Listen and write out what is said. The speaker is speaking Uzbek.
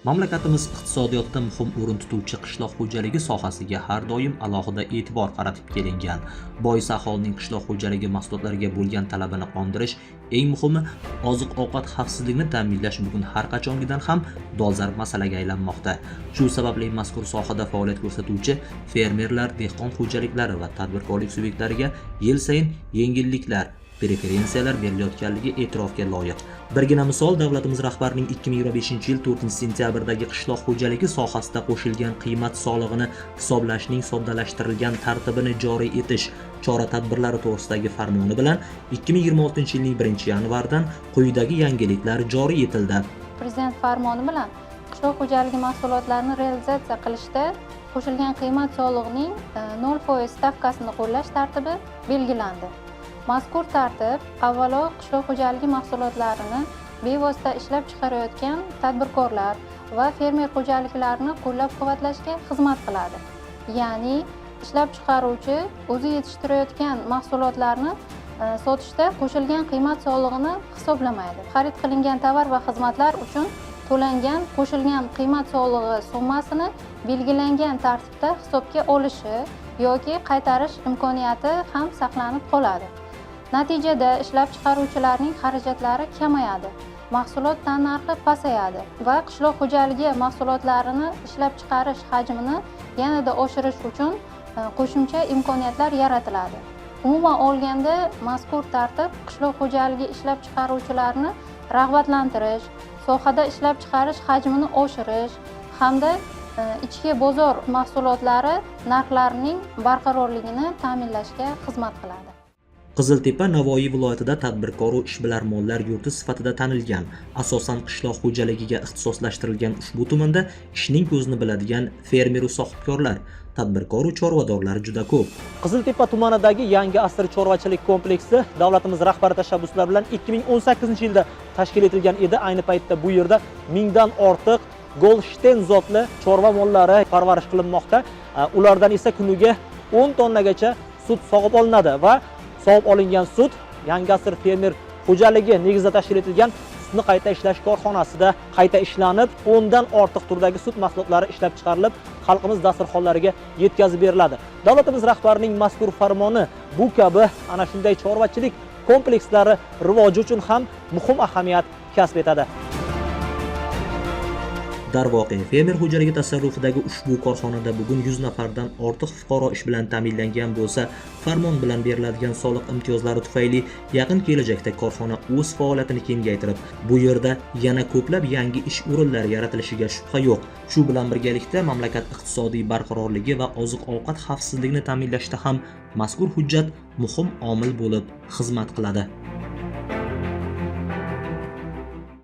Mamlakatimiz iqtisodiyotida muhim o'rin tutuvchi qishloq xo'jaligi sohasiga har doim alohida e'tibor qaratib kelingan. Boisi aholining qishloq xo'jaligi mahsulotlariga bo'lgan talabini qondirish, eng muhimi oziq-ovqat xavfsizligini ta'minlash bugun har qachongidan ham dolzarb masalaga aylanmoqda. Shu sababli mazkur sohada faoliyat ko'rsatuvchi fermerlar, dehqon xo'jaliklari va tadbirkorlik subyektlariga yil sayin yengilliklar, preferensiyalar berilayotganligi e'tirofga loyiq. Birgina misol, davlatimiz rahbarining 2025-yil 4-sentyabrdagi qishloq xo'jaligi sohasida qo'shilgan qiymat solig'ini hisoblashning soddalashtirilgan tartibini joriy etish chora-tadbirlari to'g'risidagi farmoni bilan 2026-yilning 1-yanvaridan quyidagi yangiliklar joriy etildi. Prezident farmoni bilan qishloq xo'jaligi mahsulotlarini realizatsiya qilishda qo'shilgan qiymat solig'ining 0% stavkasini qo'llash tartibi belgilandi. Mazkur tartib avvalo qishloq xo'jaligi mahsulotlarini bevosita ishlab chiqarayotgan tadbirkorlar va fermer xo'jaliklarini qo'llab-quvvatlashga xizmat qiladi. Ya'ni ishlab chiqaruvchi o'zi yetishtirayotgan mahsulotlarni sotishda qo'shilgan qiymat solig'ini hisoblamaydi. Xarid qilingan tovar va xizmatlar uchun to'langan qo'shilgan qiymat solig'i summasini belgilangan tartibda hisobga olishi yoki qaytarish imkoniyati ham saqlanib qoladi. Natijada ishlab chiqaruvchilarning xarajatlari kamayadi, mahsulot tannarxi pasayadi va qishloq xo'jaligi mahsulotlarini ishlab chiqarish hajmini yanada oshirish uchun qo'shimcha imkoniyatlar yaratiladi. Umuman olganda, mazkur tartib qishloq xo'jaligi ishlab chiqaruvchilarni rag'batlantirish, sohada ishlab chiqarish hajmini oshirish hamda ichki bozor mahsulotlari narxlarining barqarorligini ta'minlashga xizmat qiladi. Qiziltepa Navoiy viloyatida tadbirkor va ishbilarmonlar yurti sifatida tanilgan. Asosan qishloq xo'jaligiga ixtisoslashtirilgan ushbu tumanda ishning ko'zini biladigan fermer va sohibkorlar, tadbirkor va chorvadorlar juda ko'p. Qiziltepa tumanidagi Yangi asr chorvachilik kompleksi davlatimiz rahbari tashabbuslari bilan 2018-yilda tashkil etilgan edi. Ayni paytda bu yerda mingdan ortiq Golshteyn zotli chorva mollari parvarish qilinmoqda. Ulardan esa kuniga 10 tonnagacha sut sog'ib olinadi va sog'ib olingan sut Yangi asr fermer xo'jaligi negizida tashkil etilgan sutni qayta ishlash korxonasida qayta ishlanib, 10 dan ortiq turdagi sut mahsulotlari ishlab chiqarilib, xalqimiz dasturxonlariga yetkazib beriladi. Davlatimiz rahbarining mazkur farmoni bu kabi ana shunday chorvachilik komplekslari rivoji uchun ham muhim ahamiyat kasb etadi. Darvoqe, fermer xo'jaligi tasarrufidagi ushbu korxonada bugun 100 nafardan ortiq fuqaro ish bilan ta'minlangan bo'lsa, farmon bilan beriladigan soliq imtiyozlari tufayli yaqin kelajakda korxona o'z faoliyatini kengaytirib, bu yerda yana ko'plab yangi ish o'rinlari yaratilishiga shubha yo'q. Shu bilan birgalikda mamlakat iqtisodiy barqarorligi va oziq-ovqat xavfsizligini ta'minlashda ham mazkur hujjat muhim omil bo'lib xizmat qiladi.